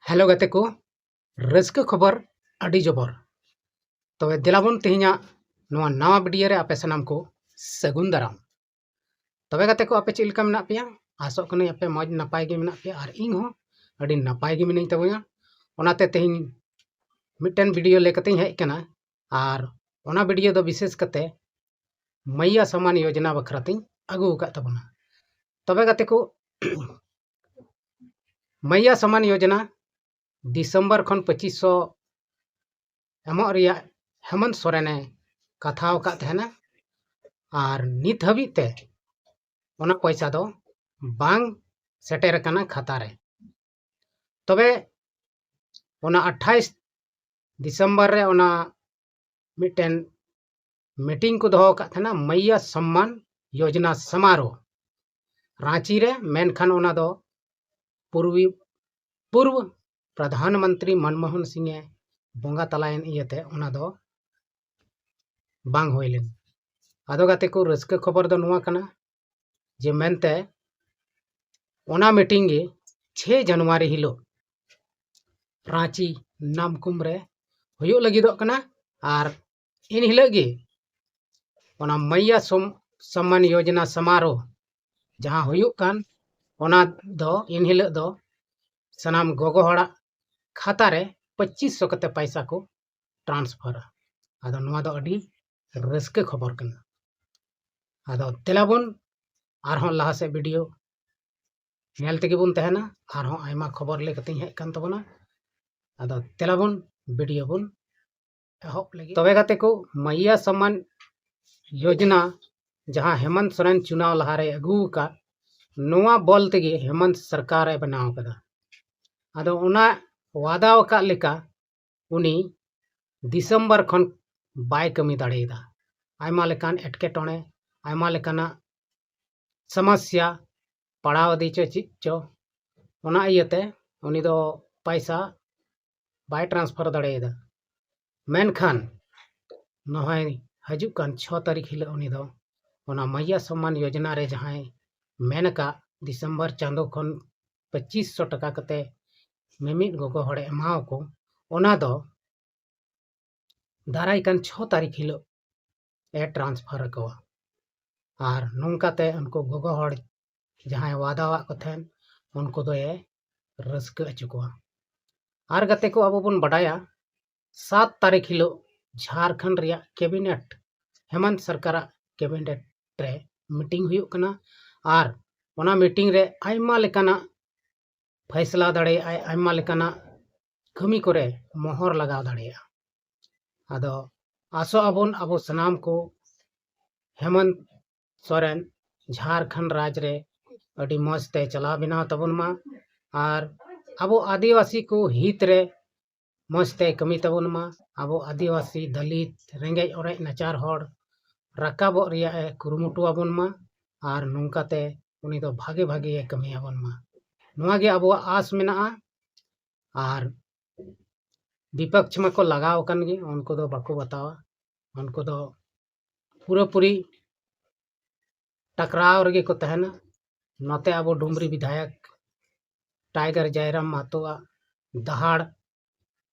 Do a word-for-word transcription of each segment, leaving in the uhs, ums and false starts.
Hello ᱜᱟᱛᱮ ᱠᱚ, ᱨᱟᱹᱥᱠᱟᱹ ᱠᱷᱚᱵᱚᱨ ᱟᱹᱰᱤ ᱡᱚᱵᱚᱨ᱾ ᱛᱚᱵᱮ ᱫᱮᱞᱟᱵᱚᱱ ᱛᱮᱦᱮᱧᱟᱜ ᱱᱚᱣᱟ ᱱᱟᱣᱟ ᱵᱷᱤᱰᱤᱭᱳ ᱨᱮ ᱟᱯᱮ ᱥᱟᱱᱟᱢ ᱠᱚ ᱥᱟᱹᱜᱩᱱ ᱫᱟᱨᱟᱢ᱾ ᱛᱚᱵᱮ ᱜᱟᱛᱮ ᱠᱚ, ᱟᱯᱮ ᱪᱮᱫ ᱞᱮᱠᱟ ᱢᱮᱱᱟᱜ ᱯᱮᱭᱟ? ᱟᱥᱚᱜ ᱠᱟᱹᱱᱟᱹᱧ ᱟᱯᱮ ᱢᱚᱡᱽ ᱱᱟᱯᱟᱭ ᱜᱮ ᱢᱮᱱᱟᱜ ᱯᱮᱭᱟ ᱟᱨ ᱤᱧ ᱦᱚᱸ ᱟᱹᱰᱤ ᱱᱟᱯᱟᱭ ᱜᱮ ᱢᱤᱱᱟᱹᱧ ᱛᱟᱵᱚᱱᱟ᱾ ᱚᱱᱟᱛᱮ ᱛᱮᱦᱮᱧ ᱢᱤᱫᱴᱮᱱ ᱵᱷᱤᱰᱤᱭᱳ ᱞᱟᱹᱭ ᱠᱟᱛᱮᱧ ᱦᱮᱡ ᱟᱠᱟᱱᱟ ᱟᱨ ᱚᱱᱟ ᱵᱷᱤᱰᱤᱭᱳ ᱫᱚ ᱵᱤᱥᱮᱥ ᱠᱟᱛᱮ ᱢᱟᱭᱭᱟ ᱥᱚᱢᱢᱟᱱ ᱭᱳᱡᱽᱱᱟ ᱵᱟᱠᱷᱨᱟ ᱛᱤᱧ ᱟᱹᱜᱩ ᱟᱠᱟᱫ ᱛᱟᱵᱚᱱᱟ᱾ ᱛᱚᱵᱮ ᱜᱟᱛᱮ ᱠᱚ, ᱢᱟᱭᱭᱟ ᱥᱚᱢᱢᱟᱱ ᱭᱳᱡᱽᱱᱟ ᱰᱤᱥᱮᱢᱵᱚᱨ ᱠᱷᱚᱱ ᱯᱚᱸᱪᱤᱥ ᱥᱚ ᱮᱢᱚᱜ ᱨᱮᱭᱟᱜ ᱦᱮᱢᱚᱱᱛ ᱥᱚᱨᱮᱱᱮ ᱠᱟᱛᱷᱟ ᱟᱠᱟᱫ ᱛᱟᱦᱮᱱᱟ ᱟᱨ ᱱᱤᱛ ᱦᱟᱹᱵᱤᱡ ᱛᱮ ᱚᱱᱟ ᱯᱚᱭᱥᱟ ᱫᱚ ᱵᱟᱝ ᱥᱮᱴᱮᱨ ᱟᱠᱟᱱᱟ ᱠᱷᱟᱛᱟ ᱨᱮ᱾ ᱛᱚᱵᱮ ᱚᱱᱟ ᱟᱴᱷᱟᱭᱤᱥ ᱰᱤᱥᱮᱢᱵᱚᱨ ᱨᱮ ᱚᱱᱟ ᱢᱤᱫᱴᱮᱱ ᱢᱤᱴᱤᱝ ᱠᱚ ᱫᱚᱦᱚ ᱟᱠᱟᱫ ᱛᱟᱦᱮᱱᱟ, ᱢᱟᱭᱭᱟ ᱥᱚᱢᱢᱟᱱ ᱭᱳᱡᱽᱱᱟ ᱥᱚᱢᱟᱨᱳᱦ ᱨᱟᱸᱪᱤ ᱨᱮ᱾ ᱢᱮᱱᱠᱷᱟᱱ ᱚᱱᱟ ᱫᱚ ᱯᱩᱨᱵᱤ ᱯᱩᱨᱵᱚ ᱯᱨᱚᱫᱷᱟᱱ ᱢᱚᱱᱛᱨᱤ ᱢᱚᱱᱢᱳᱦᱚᱱ ᱥᱤᱝ ᱮ ᱵᱚᱸᱜᱟ ᱛᱟᱞᱟᱭᱮᱱ ᱤᱭᱟᱹᱛᱮ ᱚᱱᱟ ᱫᱚ ᱵᱟᱝ ᱦᱩᱭ ᱞᱮᱱᱟ᱾ ᱟᱫᱚ ᱜᱟᱛᱮ ᱠᱚ, ᱨᱟᱹᱥᱠᱟᱹ ᱠᱷᱚᱵᱚᱨ ᱫᱚ ᱱᱚᱣᱟ ᱠᱟᱱᱟ ᱡᱮ ᱢᱮᱱᱛᱮ ᱚᱱᱟ ᱢᱤᱴᱤᱝ ᱜᱮ ᱪᱷᱮᱭ ᱡᱟᱱᱩᱣᱟᱨᱤ ᱦᱤᱞᱳᱜ ᱨᱟᱸᱪᱤ ᱱᱟᱢᱠᱩᱢ ᱨᱮ ᱦᱩᱭᱩᱜ ᱞᱟᱹᱜᱤᱫᱚᱜ ᱠᱟᱱᱟ᱾ ᱟᱨ ᱮᱱ ᱦᱤᱞᱳᱜ ᱜᱮ ᱚᱱᱟ ᱢᱟᱭᱭᱟ ᱥᱚᱢ- ᱥᱚᱢᱢᱟᱱ ᱭᱳᱡᱽᱱᱟ ᱥᱚᱢᱟᱨᱳᱦ ᱡᱟᱦᱟᱸ ᱦᱩᱭᱩᱜ ᱠᱟᱱ, ᱚᱱᱟ ᱫᱚ ᱮᱱ ᱦᱤᱞᱳᱜ ᱫᱚ ᱥᱟᱱᱟᱢ ᱜᱚᱜᱚ ᱦᱚᱲᱟᱜ ᱠᱷᱟᱛᱟ ᱨᱮ ᱯᱚᱸᱪᱤᱥ ᱥᱚ ᱠᱟᱛᱮ ᱯᱟᱭᱥᱟ ᱠᱚ ᱴᱨᱟᱱᱥᱯᱷᱟᱨᱟ᱾ ᱟᱫᱚ ᱱᱚᱣᱟ ᱫᱚ ᱟᱹᱰᱤ ᱨᱟᱹᱥᱠᱟᱹ ᱠᱷᱚᱵᱚᱨ ᱠᱟᱱᱟ᱾ ᱟᱫᱚ ᱫᱮᱞᱟ ᱵᱚᱱ ᱟᱨᱦᱚᱸ ᱞᱟᱦᱟ ᱥᱮᱫ ᱵᱷᱤᱰᱤᱭᱳ ᱧᱮᱞ ᱛᱮᱜᱮ ᱵᱚᱱ ᱛᱟᱦᱮᱱᱟ᱾ ᱟᱨᱦᱚᱸ ᱟᱭᱢᱟ ᱠᱷᱚᱵᱚᱨ ᱞᱟᱹᱭ ᱠᱟᱛᱮᱧ ᱦᱮᱡ ᱠᱟᱱ ᱛᱟᱵᱚᱱᱟ᱾ ᱟᱫᱚ ᱫᱮᱞᱟ ᱵᱚᱱ ᱵᱷᱤᱰᱤᱭᱳ ᱵᱚᱱ ᱮᱦᱚᱵ ᱞᱟᱹᱜᱤᱫ᱾ ᱛᱚᱵᱮ ᱜᱟᱛᱮ ᱠᱚ, ᱢᱟᱭᱭᱟ ᱥᱚᱢᱢᱟᱱ ᱭᱳᱡᱽᱱᱟ ᱡᱟᱦᱟᱸ ᱦᱮᱢᱚᱱᱛ ᱥᱚᱨᱮᱱ ᱪᱩᱱᱟᱣ ᱞᱟᱦᱟᱨᱮᱭ ᱟᱹᱜᱩ ᱟᱠᱟᱫ, ᱱᱚᱣᱟ ᱵᱚᱞ ᱛᱮᱜᱮ ᱦᱮᱢᱚᱱᱛ ᱥᱚᱨᱠᱟᱨ ᱮ ᱵᱮᱱᱟᱣ ᱟᱠᱟᱫᱟ᱾ ᱟᱫᱚ ᱚᱱᱟ ᱣᱟᱫᱟ ᱟᱠᱟᱫ ᱞᱮᱠᱟ ᱩᱱᱤ ᱰᱤᱥᱮᱢᱵᱚᱨ ᱠᱷᱚᱱ ᱵᱟᱭ ᱠᱟᱹᱢᱤ ᱫᱟᱲᱮᱭᱟᱫᱟ᱾ ᱟᱭᱢᱟ ᱞᱮᱠᱟᱱ ᱮᱴᱠᱮᱴᱚᱬᱮ, ᱟᱭᱢᱟ ᱞᱮᱠᱟᱱᱟᱜ ᱥᱚᱢᱚᱥᱥᱟ ᱯᱟᱲᱟᱣ ᱟᱫᱮ ᱪᱚ ᱪᱮᱫ ᱪᱚ, ᱚᱱᱟ ᱤᱭᱟᱹᱛᱮ ᱩᱱᱤ ᱫᱚ ᱯᱟᱭᱥᱟ ᱵᱟᱭ ᱴᱨᱟᱱᱥᱯᱷᱟᱨ ᱫᱟᱲᱮᱭᱟᱫᱟ᱾ ᱢᱮᱱᱠᱷᱟᱱ ᱱᱚᱜᱼᱚᱭ ᱦᱤᱡᱩᱜ ᱠᱟᱱ ᱪᱷᱚ ᱛᱟᱹᱨᱤᱠᱷ ᱦᱤᱞᱳᱜ ᱩᱱᱤ ᱫᱚ ᱚᱱᱟ ᱢᱟᱭᱭᱟ ᱥᱚᱢᱢᱟᱱ ᱭᱳᱡᱽᱱᱟ ᱨᱮ ᱡᱟᱦᱟᱸᱭ ᱢᱮᱱ ᱟᱠᱟᱫ ᱰᱤᱥᱮᱢᱵᱚᱨ ᱪᱟᱸᱫᱳ ᱠᱷᱚᱱ ᱯᱚᱸᱪᱤᱥ ᱥᱚ ᱴᱟᱠᱟ ᱠᱟᱛᱮ ᱢᱤᱢᱤᱫ ᱜᱚᱜᱚ ᱦᱚᱲᱮ ᱮᱢᱟᱣᱟᱠᱚ, ᱚᱱᱟ ᱫᱚ ᱫᱟᱨᱟᱭ ᱠᱟᱱ ᱪᱷᱚ ᱛᱟᱹᱨᱤᱠᱷ ᱦᱤᱞᱳᱜ ᱮ transfer ᱟᱠᱚᱣᱟ᱾ ᱟᱨ ᱱᱚᱝᱠᱟᱛᱮ ᱩᱱᱠᱩ ᱜᱚᱜᱚ ᱦᱚᱲ ᱡᱟᱦᱟᱸᱭ ᱣᱟᱫᱟᱣᱟᱜ ᱠᱚ ᱛᱟᱦᱮᱱ, ᱩᱱᱠᱩ ᱫᱚᱭ ᱨᱟᱹᱥᱠᱟᱹ ᱦᱚᱪᱚ ᱠᱚᱣᱟ᱾ ᱟᱨ ᱜᱟᱛᱮ ᱠᱚ, ᱟᱵᱚ ᱵᱚᱱ ᱵᱟᱰᱟᱭᱟ, ᱥᱟᱛ ᱛᱟᱹᱨᱤᱠᱷ ᱦᱤᱞᱳᱜ ᱡᱷᱟᱲᱠᱷᱚᱸᱰ ᱨᱮᱭᱟᱜ cabinet, ᱦᱮᱢᱚᱱᱛ ᱥᱚᱨᱠᱟᱨᱟᱜ cabinet ᱨᱮ meeting ᱦᱩᱭᱩᱜ ᱠᱟᱱᱟ᱾ ᱟᱨ ᱚᱱᱟ meeting ᱨᱮ ᱟᱭᱢᱟ ᱞᱮᱠᱟᱱᱟᱜ ᱯᱷᱟᱭᱥᱞᱟ ᱫᱟᱲᱮᱭᱟᱜᱼᱟᱭ, ᱟᱭᱢᱟ ᱞᱮᱠᱟᱱᱟᱜ ᱠᱟᱹᱢᱤ ᱠᱚᱨᱮ ᱢᱚᱦᱚᱨ ᱞᱟᱜᱟᱣ ᱫᱟᱲᱮᱭᱟᱜᱼᱟ᱾ ᱟᱫᱚ ᱟᱥᱚᱜ ᱟᱵᱚᱱ ᱟᱵᱚ ᱥᱟᱱᱟᱢ ᱠᱚ ᱦᱮᱢᱚᱱᱛ ᱥᱚᱨᱮᱱ ᱡᱷᱟᱲᱠᱷᱚᱸᱰ ᱨᱟᱡᱽ ᱨᱮ ᱟᱹᱰᱤ ᱢᱚᱡᱽ ᱛᱮ ᱪᱟᱞᱟᱣ ᱵᱮᱱᱟᱣ ᱛᱟᱵᱚᱱ ᱢᱟ, ᱟᱨ ᱟᱵᱚ ᱟᱹᱫᱤᱵᱟᱹᱥᱤ ᱠᱚ ᱦᱤᱛ ᱨᱮ ᱢᱚᱡᱽ ᱛᱮ ᱠᱟᱹᱢᱤ ᱛᱟᱵᱚᱱ ᱢᱟ᱾ ᱟᱵᱚ ᱟᱹᱫᱤᱵᱟᱹᱥᱤ, ᱫᱚᱞᱤᱛ, ᱨᱮᱸᱜᱮᱡ ᱚᱨᱮᱡ ᱱᱟᱪᱟᱨ ᱦᱚᱲ ᱨᱟᱠᱟᱵᱚᱜ ᱨᱮᱭᱟᱜ ᱮ ᱠᱩᱨᱩᱢᱩᱴᱩ ᱟᱵᱚᱱ ᱢᱟ, ᱟᱨ ᱱᱚᱝᱠᱟᱛᱮ ᱩᱱᱤ ᱫᱚ ᱵᱷᱟᱜᱮ ᱵᱷᱟᱜᱮ ᱮ ᱠᱟᱹᱢᱤ ᱟᱵᱚᱱ ᱢᱟ᱾ ᱱᱚᱣᱟ ᱜᱮ ᱟᱵᱚᱣᱟᱜ ᱟᱥ ᱢᱮᱱᱟᱜᱼᱟ᱾ ᱟᱨ ᱵᱤᱯᱚᱠᱷ ᱢᱟᱠᱚ ᱞᱟᱜᱟᱣ ᱟᱠᱟᱱ ᱜᱮ, ᱩᱱᱠᱩ ᱫᱚ ᱵᱟᱠᱚ ᱵᱟᱛᱟᱣᱟ, ᱩᱱᱠᱩ ᱫᱚ ᱯᱩᱨᱟᱹᱯᱩᱨᱤ ᱴᱟᱠᱨᱟᱣ ᱨᱮᱜᱮ ᱠᱚ ᱛᱟᱦᱮᱱᱟ᱾ ᱱᱚᱛᱮ ᱟᱵᱚ ᱰᱩᱢᱨᱤ ᱵᱤᱫᱷᱟᱭᱚᱠ ᱴᱟᱭᱜᱟᱨ ᱡᱟᱭᱨᱟᱢ ᱢᱟᱦᱟᱛᱚᱣᱟᱜ ᱫᱟᱦᱟᱲ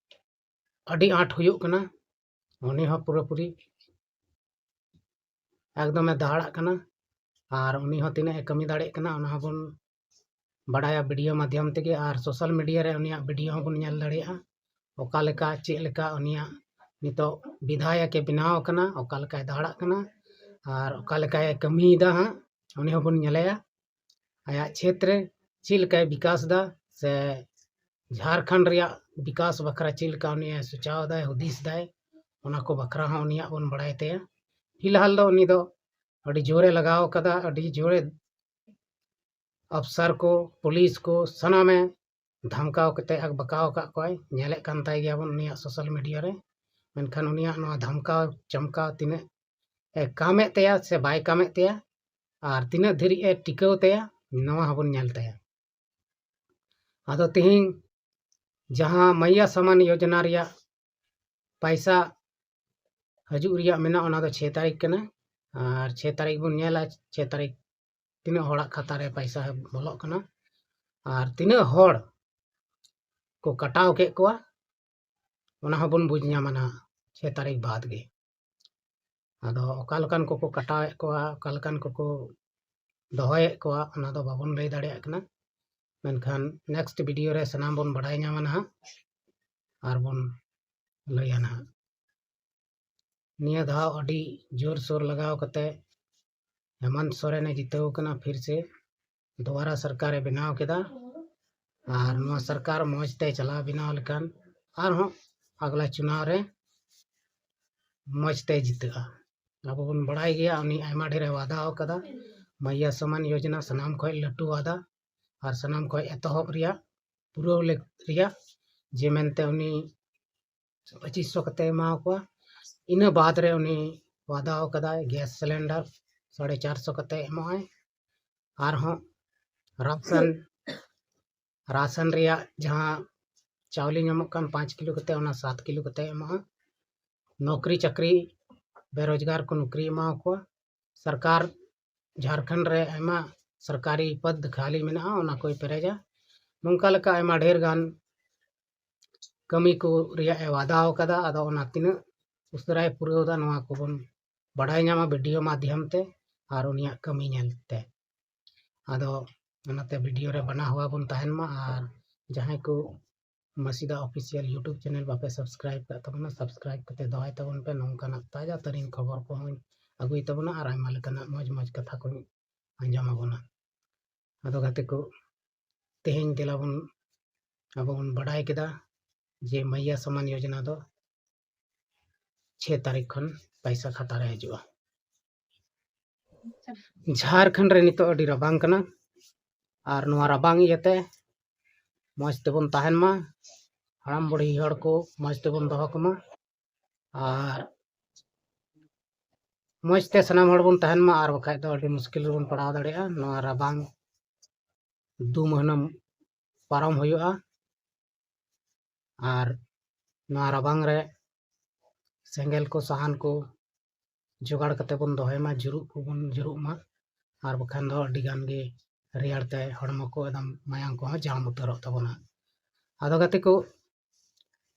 ᱟᱹᱰᱤ ᱟᱸᱴ ᱦᱩᱭᱩᱜ ᱠᱟᱱᱟ, ᱩᱱᱤ ᱦᱚᱸ ᱯᱩᱨᱟᱹᱯᱩᱨᱤ ᱮᱠᱫᱚᱢᱮ ᱫᱟᱦᱟᱲᱟᱜ ᱠᱟᱱᱟ᱾ ᱟᱨ ᱩᱱᱤ ᱦᱚᱸ ᱛᱤᱱᱟᱹᱜ ᱮ ᱠᱟᱹᱢᱤ ᱫᱟᱲᱮᱭᱟᱜ ᱠᱟᱱᱟ, ᱚᱱᱟ ᱦᱚᱸᱵᱚᱱ ᱵᱟᱰᱟᱭᱟ video ᱢᱟᱫᱽᱫᱷᱚᱢ ᱛᱮᱜᱮ᱾ ᱟᱨ social media ᱨᱮ ᱩᱱᱤᱭᱟᱜ video ᱦᱚᱸᱵᱚᱱ ᱧᱮᱞ ᱫᱟᱲᱮᱭᱟᱜᱼᱟ, ᱚᱠᱟ ᱞᱮᱠᱟ, ᱪᱮᱫ ᱞᱮᱠᱟ ᱩᱱᱤᱭᱟᱜ ᱱᱤᱛᱚᱜ ᱵᱤᱫᱷᱟᱭᱚᱠ ᱮ ᱵᱮᱱᱟᱣ ᱟᱠᱟᱱᱟ, ᱚᱠᱟ ᱞᱮᱠᱟᱭ ᱫᱟᱦᱟᱲᱟᱜ ᱠᱟᱱᱟ ᱟᱨ ᱚᱠᱟ ᱞᱮᱠᱟᱭ ᱠᱟᱹᱢᱤᱭᱮᱫᱟ ᱦᱟᱸᱜ, ᱩᱱᱤ ᱦᱚᱸᱵᱚᱱ ᱧᱮᱞᱮᱭᱟ᱾ ᱟᱭᱟᱜ ᱪᱷᱮᱛᱨᱮ ᱪᱮᱫ ᱞᱮᱠᱟᱭ ᱵᱤᱠᱟᱥ ᱫᱟ, ᱥᱮ ᱡᱷᱟᱲᱠᱷᱚᱸᱰ ᱨᱮᱭᱟᱜ ᱵᱤᱠᱟᱥ ᱵᱟᱠᱷᱨᱟ ᱪᱮᱫ ᱞᱮᱠᱟ ᱩᱱᱤᱭᱟᱜ ᱥᱚᱪᱟᱣ ᱫᱟᱭ, ᱦᱩᱫᱤᱥ ᱫᱟᱭ, ᱚᱱᱟ ᱠᱚ ᱵᱟᱠᱷᱨᱟ ᱦᱚᱸ ᱩᱱᱤᱭᱟᱜ ᱵᱚᱱ ᱵᱟᱲᱟᱭ ᱛᱟᱭᱟ᱾ ᱯᱷᱤᱞᱦᱟᱞ ᱫᱚ ᱩᱱᱤ ᱫᱚ ᱟᱹᱰᱤ ᱡᱳᱨᱮ ᱞᱟᱜᱟᱣ ᱠᱟᱫᱟ, ᱟᱹᱰᱤ ᱡᱳᱨᱮ ᱟᱯᱥᱟᱨ ᱠᱚ, ᱯᱩᱞᱤᱥ ᱠᱚ, ᱥᱟᱱᱟᱢᱮ ᱫᱷᱟᱢᱠᱟᱣ ᱠᱟᱛᱮ ᱟᱠᱵᱟᱠᱟᱣ ᱟᱠᱟᱫ ᱠᱚᱣᱟᱭ᱾ ᱧᱮᱞᱮᱫ ᱠᱟᱱ ᱛᱟᱭ ᱜᱮᱭᱟᱵᱚᱱ ᱩᱱᱤᱭᱟᱜ social media ᱨᱮ᱾ ᱢᱮᱱᱠᱷᱟᱱ ᱩᱱᱤᱭᱟᱜ ᱱᱚᱣᱟ ᱫᱷᱟᱢᱠᱟᱣ ᱪᱟᱢᱠᱟᱣ ᱛᱤᱱᱟᱹᱜ ᱮ ᱠᱟᱢᱮᱫ ᱛᱟᱭᱟ ᱥᱮ ᱵᱟᱭ ᱠᱟᱢᱮᱫ ᱛᱟᱭᱟ, ᱟᱨ ᱛᱤᱱᱟᱹᱜ ᱫᱷᱟᱹᱨᱤᱡ ᱮ ᱴᱤᱠᱟᱹᱣ ᱛᱟᱭᱟ, ᱱᱚᱣᱟ ᱦᱚᱸᱵᱚᱱ ᱧᱮᱞ ᱛᱟᱭᱟ᱾ ᱟᱫᱚ ᱛᱮᱦᱮᱧ ᱡᱟᱦᱟᱸ ᱢᱟᱭᱭᱟ ᱥᱟᱢᱟᱱ ᱭᱳᱡᱚᱱᱟ ᱨᱮᱭᱟᱜ ᱯᱟᱭᱥᱟ ᱦᱤᱡᱩᱜ ᱨᱮᱭᱟᱜ ᱢᱮᱱᱟᱜᱼᱟ, ᱚᱱᱟ ᱫᱚ ᱪᱷᱚᱭ ᱛᱟᱹᱨᱤᱠᱷ ᱠᱟᱱᱟ᱾ ᱟᱨ ᱪᱷᱚᱭ ᱛᱟᱹᱨᱤᱠᱷ ᱵᱚᱱ ᱧᱮᱞᱟ, ᱪᱷᱚᱭ ᱛᱟᱹᱨᱤᱠᱷ ᱛᱤᱱᱟᱹᱜ ᱦᱚᱲᱟᱜ ᱠᱷᱟᱛᱟ ᱨᱮ ᱯᱟᱭᱥᱟ ᱵᱚᱞᱚᱜ ᱠᱟᱱᱟ ᱟᱨ ᱛᱤᱱᱟᱹᱜ ᱦᱚᱲ ᱠᱚ ᱠᱟᱴᱟᱣ ᱠᱮᱫ ᱠᱚᱣᱟ, ᱚᱱᱟ ᱦᱚᱸᱵᱚᱱ ᱵᱩᱡᱽ ᱧᱟᱢᱟ ᱱᱟᱦᱟᱜ ᱪᱷᱚᱭ ᱛᱟᱹᱨᱤᱠᱷ ᱵᱟᱫᱽ ᱜᱮ᱾ ᱟᱫᱚ ᱚᱠᱟ ᱞᱮᱠᱟᱱ ᱠᱚᱠᱚ ᱠᱟᱴᱟᱣᱮᱫ ᱠᱚᱣᱟ, ᱚᱠᱟ ᱞᱮᱠᱟᱱ ᱠᱚᱠᱚ ᱫᱚᱦᱚᱭᱮᱫ ᱠᱚᱣᱟ, ᱚᱱᱟ ᱫᱚ ᱵᱟᱵᱚᱱ ᱞᱟᱹᱭ ᱫᱟᱲᱮᱭᱟᱜ ᱠᱟᱱᱟ᱾ ᱢᱮᱱᱠᱷᱟᱱ next video ᱨᱮ ᱥᱟᱱᱟᱢ ᱵᱚᱱ ᱵᱟᱲᱟᱭ ᱧᱟᱢᱟ ᱱᱟᱦᱟᱜ ᱟᱨ ᱵᱚᱱ ᱞᱟᱹᱭᱟ ᱱᱟᱦᱟᱜ᱾ ᱱᱤᱭᱟᱹ ᱫᱷᱟᱣ ᱟᱹᱰᱤ ᱡᱳᱨᱥᱳᱨ ᱞᱟᱜᱟᱣ ᱠᱟᱛᱮ ᱦᱮᱢᱚᱱᱛ ᱥᱚᱨᱮᱱᱮ ᱡᱤᱛᱟᱹᱣ ᱠᱟᱱᱟ ᱯᱷᱤᱨ ᱥᱮ᱾ ᱫᱚᱵᱟᱨᱟ ᱥᱚᱨᱠᱟᱨᱮ ᱵᱮᱱᱟᱣ ᱠᱮᱫᱟ ᱟᱨ ᱱᱚᱣᱟ ᱥᱚᱨᱠᱟᱨ ᱢᱚᱡᱽ ᱛᱮ ᱪᱟᱞᱟᱣ ᱵᱮᱱᱟᱣ ᱞᱮᱠᱷᱟᱱ ᱟᱨᱦᱚᱸ ᱟᱜᱽᱞᱟ ᱪᱩᱱᱟᱣ ᱨᱮ ᱢᱚᱡᱽ ᱛᱮ ᱡᱤᱛᱟᱹᱜᱼᱟ᱾ ᱟᱵᱚ ᱵᱚᱱ ᱵᱟᱲᱟᱭ ᱜᱮᱭᱟ, ᱩᱱᱤ ᱟᱭᱢᱟ ᱰᱷᱮᱨᱮ ᱣᱟᱫᱟ ᱟᱠᱟᱫᱟ᱾ ᱢᱟᱭᱭᱟ ᱥᱚᱢᱟᱱ ᱭᱳᱡᱚᱱᱟ ᱥᱟᱱᱟᱢ ᱠᱷᱚᱱ ᱞᱟᱹᱴᱩ ᱣᱟᱫᱟ ᱟᱨ ᱥᱟᱱᱟᱢ ᱠᱷᱚᱱ ᱮᱛᱚᱦᱚᱵ ᱨᱮᱭᱟᱜ, ᱯᱩᱨᱟᱹᱣ ᱞᱮ-, ᱨᱮᱭᱟᱜ, ᱡᱮ ᱢᱮᱱᱛᱮ ᱩᱱᱤ ᱯᱚᱸᱪᱤᱥ ᱥᱚ ᱠᱟᱛᱮ ᱮᱢᱟ ᱠᱚᱣᱟ᱾ ᱤᱱᱟᱹ ᱵᱟᱫᱽ ᱨᱮ ᱩᱱᱤ ᱣᱟᱫᱟ ᱟᱠᱟᱫᱟᱭ gas cylinder ᱥᱟᱲᱮ ᱪᱟᱨ ᱥᱚ ᱠᱟᱛᱮ ᱮᱢᱚᱜᱼᱟᱭ᱾ ᱟᱨᱦᱚᱸ ᱨᱟᱥᱚᱱ, ᱨᱟᱥᱚᱱ ᱨᱮᱭᱟᱜ ᱡᱟᱦᱟᱸ ᱪᱟᱣᱞᱮ ᱧᱟᱢᱚᱜ ᱠᱟᱱ ᱯᱟᱸᱪ ᱠᱤᱞᱳ ᱠᱟᱛᱮ, ᱚᱱᱟ ᱥᱟᱛ ᱠᱤᱞᱳ ᱠᱟᱛᱮ ᱮᱢᱚᱜᱼᱟ᱾ ᱱᱚᱠᱨᱤ ᱪᱟᱹᱠᱨᱤ, ᱵᱮᱨᱳᱡᱽᱜᱟᱨ ᱠᱚ ᱱᱚᱠᱨᱤ ᱮᱢᱟ ᱠᱚᱣᱟ᱾ ᱥᱚᱨᱠᱟᱨ ᱡᱷᱟᱲᱠᱷᱚᱸᱰ ᱨᱮ ᱟᱭᱢᱟ ᱥᱚᱨᱠᱟᱨᱤ ᱯᱚᱫᱽ ᱠᱷᱟᱹᱞᱤ ᱢᱮᱱᱟᱜᱼᱟ, ᱚᱱᱟ ᱠᱚᱭ ᱯᱮᱨᱮᱡᱟ᱾ ᱱᱚᱝᱠᱟ ᱞᱮᱠᱟ ᱟᱭᱢᱟ ᱰᱷᱮᱨ ᱜᱟᱱ ᱠᱟᱹᱢᱤ ᱠᱚ ᱨᱮᱭᱟᱜ ᱮ ᱣᱟᱫᱟ ᱟᱠᱟᱫᱟ᱾ ᱟᱫᱚ ᱚᱱᱟ ᱛᱤᱱᱟᱹᱜ ᱩᱥᱟᱹᱨᱟᱭ ᱯᱩᱨᱟᱹᱣ ᱮᱫᱟ, ᱱᱚᱣᱟ ᱠᱚᱵᱚᱱ ᱵᱟᱲᱟᱭ ᱧᱟᱢᱟ video ᱢᱟᱫᱽᱫᱷᱚᱢ ᱛᱮ ᱟᱨ ᱩᱱᱤᱭᱟᱜ ᱠᱟᱹᱢᱤ ᱧᱮᱞ ᱛᱮ᱾ ᱟᱫᱚ ᱚᱱᱟᱛᱮ video ᱨᱮ ᱵᱟᱱᱟ ᱦᱚᱣᱟ ᱵᱚᱱ ᱛᱟᱦᱮᱱ ᱢᱟ᱾ ᱟᱨ ᱡᱟᱦᱟᱸᱭ ᱠᱚ ᱢᱟᱹᱥᱤᱫᱟ Official YouTube channel ᱵᱟᱯᱮ subscribe ᱠᱟᱜ ᱛᱟᱵᱚᱱᱟ, subscribe ᱠᱟᱛᱮ ᱫᱚᱦᱚᱭ ᱛᱟᱵᱚᱱ ᱯᱮ᱾ ᱱᱚᱝᱠᱟᱱᱟᱜ ᱛᱟᱡᱟ ᱛᱟᱹᱨᱤᱧ ᱠᱷᱚᱵᱚᱨ ᱠᱚᱦᱚᱸᱧ ᱟᱹᱜᱩᱭ ᱛᱟᱵᱚᱱᱟ ᱟᱨ ᱟᱭᱢᱟ ᱞᱮᱠᱟᱱᱟᱜ ᱢᱚᱡᱽ ᱢᱚᱡᱽ ᱠᱟᱛᱷᱟ ᱠᱚᱧ ᱟᱸᱡᱚᱢ ᱟᱵᱚᱱᱟ᱾ ᱟᱫᱚ ᱜᱟᱛᱮ ᱠᱚ, ᱛᱮᱦᱮᱧ ᱫᱮᱞᱟ ᱵᱚᱱ, ᱟᱵᱚ ᱵᱚᱱ ᱵᱟᱰᱟᱭ ᱠᱮᱫᱟ ᱡᱮ ᱢᱟᱭᱭᱟ ᱥᱚᱢᱟᱱ ᱭᱳᱡᱚᱱᱟ ᱫᱚ ᱪᱷᱚᱭ ᱛᱟᱹᱨᱤᱠᱷ ᱠᱷᱚᱱ ᱯᱟᱭᱥᱟ ᱠᱷᱟᱛᱟ ᱨᱮ ᱦᱤᱡᱩᱜᱼᱟ᱾ ᱡᱷᱟᱲᱠᱷᱚᱸᱰ ᱨᱮ ᱱᱤᱛᱚᱜ ᱟᱹᱰᱤ ᱨᱟᱵᱟᱝ ᱠᱟᱱᱟ, ᱟᱨ ᱱᱚᱣᱟ ᱨᱟᱵᱟᱝ ᱤᱭᱟᱹᱛᱮ ᱢᱚᱡᱽ ᱛᱮᱵᱚᱱ ᱛᱟᱦᱮᱱ ᱢᱟ, ᱦᱟᱲᱟᱢ ᱵᱩᱲᱦᱤ ᱦᱚᱲ ᱠᱚ ᱢᱚᱡᱽ ᱛᱮᱵᱚᱱ ᱫᱚᱦᱚ ᱠᱚᱢᱟ, ᱟᱨ ᱢᱚᱡᱽ ᱛᱮ ᱥᱟᱱᱟᱢ ᱦᱚᱲ ᱵᱚᱱ ᱛᱟᱦᱮᱱ ᱢᱟ, ᱟᱨ ᱵᱟᱠᱷᱟᱡ ᱫᱚ ᱟᱹᱰᱤ ᱢᱩᱥᱠᱤᱞ ᱨᱮᱵᱚᱱ ᱯᱟᱲᱟᱣ ᱫᱟᱲᱮᱭᱟᱜᱼᱟ᱾ ᱱᱚᱣᱟ ᱨᱟᱵᱟᱝ ᱫᱩ ᱢᱟᱹᱦᱱᱟᱹ ᱯᱟᱨᱚᱢ ᱦᱩᱭᱩᱜᱼᱟ, ᱟᱨ ᱱᱚᱣᱟ ᱨᱟᱵᱟᱝ ᱨᱮ ᱥᱮᱸᱜᱮᱞ ᱠᱚ, ᱥᱟᱦᱟᱱ ᱠᱚ ᱡᱚᱜᱟᱲ ᱠᱟᱛᱮ ᱵᱚᱱ ᱫᱚᱦᱚᱭ ᱢᱟ, ᱡᱩᱨᱩᱜ ᱠᱚᱵᱚᱱ ᱡᱩᱨᱩᱜ ᱢᱟ, ᱟᱨ ᱵᱟᱠᱷᱟᱱ ᱫᱚ ᱟᱹᱰᱤ ᱜᱟᱱ ᱜᱮ ᱨᱮᱭᱟᱲ ᱛᱮ ᱦᱚᱲᱢᱚ ᱠᱚ ᱮᱠᱫᱚᱢ ᱢᱟᱭᱟᱝ ᱠᱚᱦᱚᱸ ᱡᱟᱢ ᱩᱛᱟᱹᱨᱚᱜ ᱛᱟᱵᱚᱱᱟ᱾ ᱟᱫᱚ ᱜᱟᱛᱮ ᱠᱚ,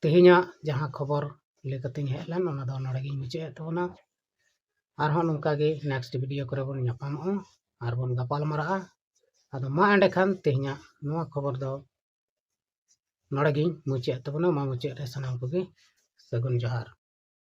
ᱛᱮᱦᱮᱧᱟᱜ ᱡᱟᱦᱟᱸ ᱠᱷᱚᱵᱚᱨ ᱞᱟᱹᱭ ᱠᱟᱛᱮᱧ ᱦᱮᱡ ᱞᱮᱱ, ᱚᱱᱟ ᱫᱚ ᱱᱚᱰᱮ ᱜᱤᱧ ᱢᱩᱪᱟᱹᱫ ᱮᱫ ᱛᱟᱵᱚᱱᱟ᱾ ᱟᱨᱦᱚᱸ ᱱᱚᱝᱠᱟ ᱜᱮ next video ᱠᱚᱨᱮ ᱵᱚᱱ ᱧᱟᱯᱟᱢᱚᱜᱼᱟ ᱟᱨ ᱵᱚᱱ ᱜᱟᱯᱟᱞ ᱢᱟᱨᱟᱜᱼᱟ᱾ ᱟᱫᱚ ᱢᱟ ᱮᱸᱰᱮᱠᱷᱟᱱ ᱛᱮᱦᱮᱧᱟᱜ ᱱᱚᱣᱟ ᱠᱷᱚᱵᱚᱨ ᱫᱚ ᱱᱚᱰᱮ ᱜᱤᱧ ᱢᱩᱪᱟᱹᱫ ᱮᱫ ᱛᱟᱵᱚᱱᱟ᱾ ᱢᱟ ᱢᱩᱪᱟᱹᱫ ᱨᱮ ᱥᱟᱱᱟᱢ ᱠᱚᱜᱮ ᱥᱟᱹᱜᱩᱱ ᱡᱚᱦᱟᱨ᱾